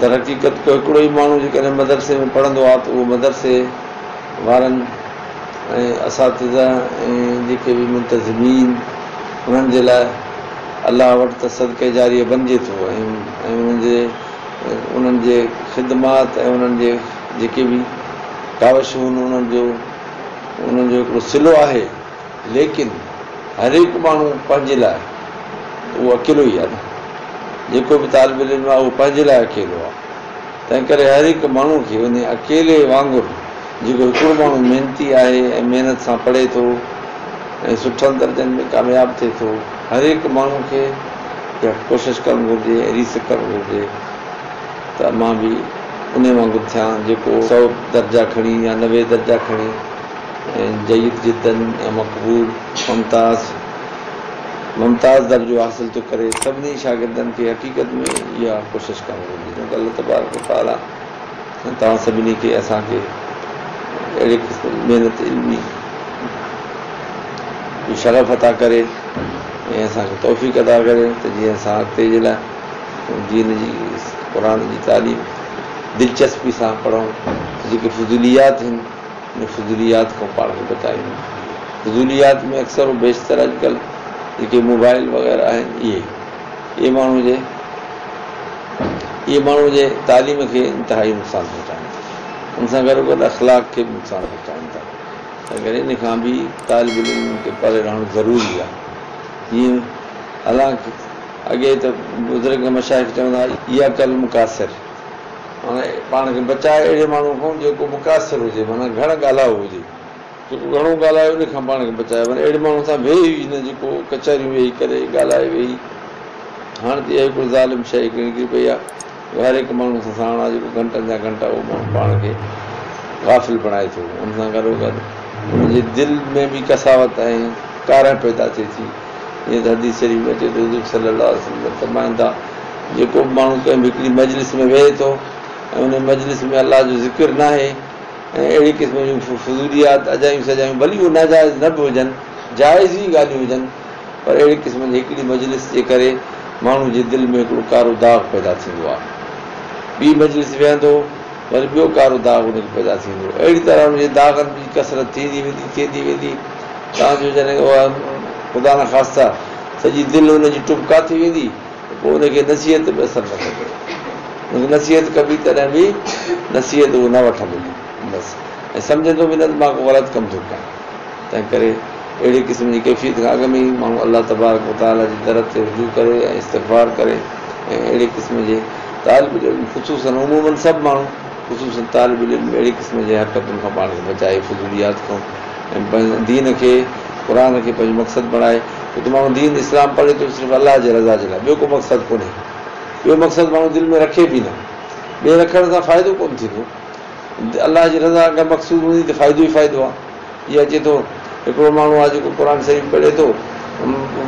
درحقيقت ڪو هڪڙو ئي ماڻهو جيڪڏهن مدرسي ۾ پڙهندو آهي ته اهو مدرسي وارن ۽ اساتذه ۽ جيڪي به منتظمين انهن جي لاء الله وٽ ته صدقه جاريه بنجي ٿو ۽ انهن جي خدمات ۽ انهن جي جيڪي به ڪاوشون انهن جو هڪڙو صلو آهي. ليڪن هر هڪ ماڻهو پنهنجي لاء اهو اڪيلو ئي آهي نه. جيڪو به طالب العلم آهي اهو پنهنجي لاء اڪيلو آهي. تنهن ڪري هر هڪ ماڻهو کي انهي اڪيلي وانگر جيڪو هڪڙو ماڻهو محنتي آهي ۽ محنت سان پڙهي ٿو ۽ سٺن درجن ۾ ڪامياب ٿئي ٿو، هر هڪ ماڻهو کي اها ڪوشش ڪرڻ گهرجي ۽ ريس ڪرڻ گهرجي ته مان به انهي وانگر ٿيان جيڪو 100 درجا کڻي يا 90 درجا کڻي جيد جدا يا مقبول، ممتاز، ممتاز درجو حاصل ٿو ڪري. سڀني شاگردن کي حقيقت ۾ اها ڪوشش ڪرڻ گهرجي ڇو ته الله تبارڪ و تعاليٰ توهان سڀني کي اسان کي اهڙي قسم جي محنت علمي جو شغف عطا ڪري ۽ اسان کي توفيق عطا ڪري ته جيئن اسان اڳتي جي لاء دين جي قرآن جي تعليم دلچسپي سان پڙهون جيڪي فضوليات آهن ان فضوليات کان پاڻ کي بچايون. فضوليات ۾ اڪثر و بيشتر اڄڪلهه جيڪي موبائل وغيره آهن اهي اهي ماڻهو جي اهي ماڻهو جي تعليم کي انتهائي نقصان پهچائن ٿا. ان سان گڏوگڏ اخلاق کي به نقصان پهچائن ٿا. تنهن ڪري ان کان به طالب العلم کي پري رهڻ ضروري آهي. جيئن حالانڪ اڳي ته بزرگ مشائخ چوندا هئا اياڪ المڪاثر. معنيٰ پاڻ کي بچاء اهڙي ماڻهوء کان جيڪو مڪاثر هجي معنيٰ گهڻ ڳالهائو هجي. جيڪو گهڻو ڳالهائي ان کان پاڻ کي بچاء معنيٰ اهڙي ماڻهوء سان ويهه ئي نه جيڪو ڪچهريون ويهي ڪري ڳالهائي ويهي. هاڻ ته اها هڪڙو ظالم شيء هڪڙي نڪري پئي آهي جو هر هڪ ماڻهوء سان ساڻ آهي جيڪو گهنٽن جا گهنٽا اهو ماڻهو پاڻ کي غافل بڻائي ٿو. ان سان گڏوگڏ ان جي دل ۾ به قساوت ۽ ڪارهه پيدا ٿئي ٿي. جيئن ته حديث شريف ۾ اچي ٿو حضور صلي الله عليه وسلم فرمائن ٿا، جيڪو به ماڻهو ڪنهن به هڪڙي مجلس ۾ ويهي ٿو ۽ انهي مجلس ۾ الله جو ذڪر ناهي ۽ اهڙي قسم جون فضوليات اجايون سجايون ڀلي اهي ناجائز نه به هجن جائز ئي ڳالهيون هجن پر اهڙي قسم جي هڪڙي مجلس جي ڪري ماڻهو جي دل ۾ هڪڙو ڪارو داغ پيدا ٿيندو آهي. ٻي مجلس ويهندو وري ٻيو ڪارو داغ ان کي پيدا ٿيندو. اهڙي طرح ان جي داغن جي ڪثرت ٿيندي ويندي ٿيندي ويندي تان جو جڏهن اها خدا نخواسته سڄي دل ان جي ٽٻڪا ٿي ويندي ته پوء ان کي نصيحت به اثر نه ڪندو. ان کي نصيحت ڪبي تڏهن به نصيحت اهو نه وٺندو بس ۽ سمجهندو به نه ته مان ڪو غلط ڪم ٿو ڪيان. تنهن ڪري اهڙي قسم جي ڪيفيت کان اڳ ۾ ئي ماڻهو الله تبارڪ و تعاليٰ جي در تي رجوع ڪري ۽ استغفار ڪري ۽ اهڙي قسم جي طالب العلم خصوصاً عموماً سڀ ماڻهو خصوصاً طالب العلم اهڙي قسم جي حرڪتن کان پاڻ کي بچائي فضوليات کان ۽ پنهنجي دين کي قرآن کي پنهنجو مقصد بڻائي ڇو ته ماڻهو دين اسلام پڙهي ٿو صرف الله جي رضا جي لاء ٻيو ڪو مقصد ڪونهي ٻيو مقصد ماڻهو دل ۾ رکي به نه ٻئي رکڻ سان فائدو ڪونه ٿيندو الله جي رضا اگر مقصود هوندي ته فائدو ئي فائدو آهي جيئن اچي ٿو هڪڙو ماڻهو آهي جيڪو قرآن شريف پڙهي ٿو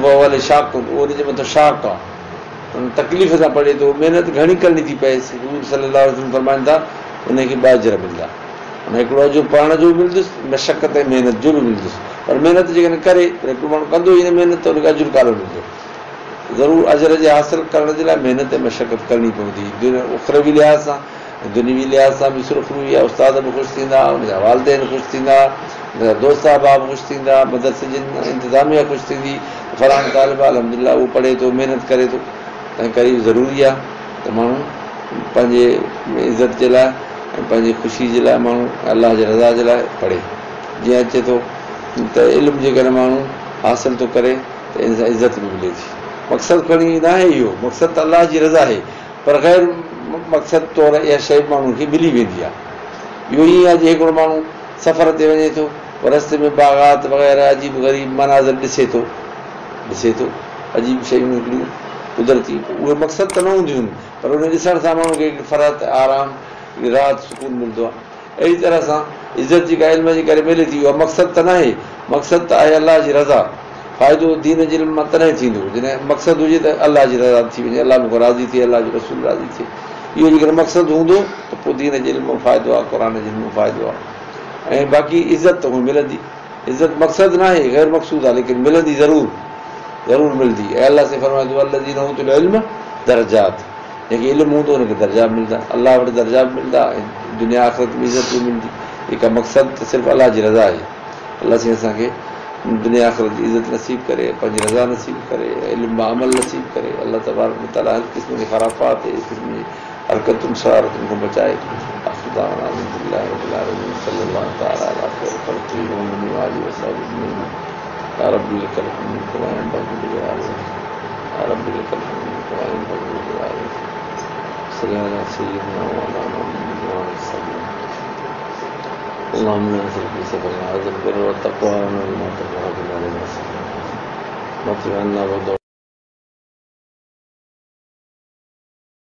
وهو عليه شاق اهو ان جي مٿان شاق آهي تڪليف سان پڙهي ٿو محنت گهڻي ڪرڻي ٿي پئيس حضور صلي الله عليه وسلم فرمائن ٿا ان کي ٻه اجر ملندا معنيٰ هڪڙو اجر پڙهڻ جو به ملندس، مشقت ۽ محنت جو به ملندس. پر محنت جيڪڏهن ڪري، پر هڪڙو ماڻهو ڪندو ئي نه محنت ته ان کي اجر ڪاڏو ملندو؟ ضرور اجر جي حاصل ڪرڻ جي لاء محنت ۽ مشقت ڪرڻي پوندي. اخروي لحاظ سان ۽ دنيوي لحاظ سان به سرخرو يا استاد به خوش ٿيندا، ان جا والدين خوش ٿيندا، ان جا دوست احباب خوش ٿيندا، مدرسي جي انتظاميه خوش ٿيندي ته فلاڻو طالب آهي الحمدلله اهو پڙهي ٿو، محنت ڪري ٿو. تنهن ڪري اهو ضروري آهي ته ماڻهو پنهنجي عزت جي لاء ۽ پنهنجي خوشي جي لاء ماڻهو الله جي رضا جي لاء پڙهي. جيئن اچي ٿو ته علم جيڪڏهن ماڻهو حاصل ٿو ڪري ته ان سان عزت به ملي ٿي. مقصد کڻي ناهي اهو، مقصد ته الله جي رضا آهي پر غير مقصد طور اها شيء به ماڻهو کي ملي ويندي آهي. اهو ائين آهي جيئن هڪڙو ماڻهو سفر تي وڃي ٿو پوء رستي ۾ باغات وغيره عجيب غريب مناظر ڏسي ٿو ڏسي ٿو عجيب شيون هڪڙيون قدرتي اهي مقصد ته نه هونديون آهن پر ان ڏسڻ سان ماڻهو کي هڪڙي فرحت، آرام، هڪڙي راحت، سڪون ملندو آهي. اهڙي طرح سان عزت جيڪا علم جي ڪري ملي ٿي اها مقصد ته ناهي، مقصد ته آهي الله جي رضا. فائدو دين جي علم مان تڏهن ٿيندو جڏهن مقصد هجي ته الله جي رضا ٿي وڃي، الله مون کان راضي ٿئي، الله جو رسول راضي ٿئي. اهو جيڪڏهن مقصد هوندو ته پوء دين جي علم مان فائدو آهي، قرآن جي علم مان فائدو آهي ۽ باقي عزت ته هونء ملندي. عزت مقصد ناهي، غير مقصود آهي ليڪن ملندي ضرور، ضرور ملندي ۽ الله سائين فرمائي ٿو والذين اوتوا العلم درجات جنهن کي علم هوندو ان کي درجا به ملندا، الله وٽ درجا به ملندا ۽ دنيا آخرت ۾ عزت به ملندي. جيڪا مقصد ته صرف الله جي رضا آهي. الله سائين اسان کي دنيا آخرت جي عزت نصيب ڪري، پنهنجي رضا نصيب ڪري، علم باعمل نصيب ڪري. الله تبارڪ وتعاليٰ هر قسم جي خرافات ۽ قسم جي حرڪتن شرارتن کان بچائي. آخر دعوانا الحمد لله رب العالمين صلى الله تعالى على خير خلقه محمد وآله وصحبه أجمعين. يا رب لك الحمد كما ينبغي لجلال وجهك، يا رب لك الحمد كما ينبغي لجلال وجهك. صل على سيدنا ومولانا محمد وآله وصحبه. اللهم انا نسألك في سفرنا هذا البر والتقوى ونعوذ بك من العذاب.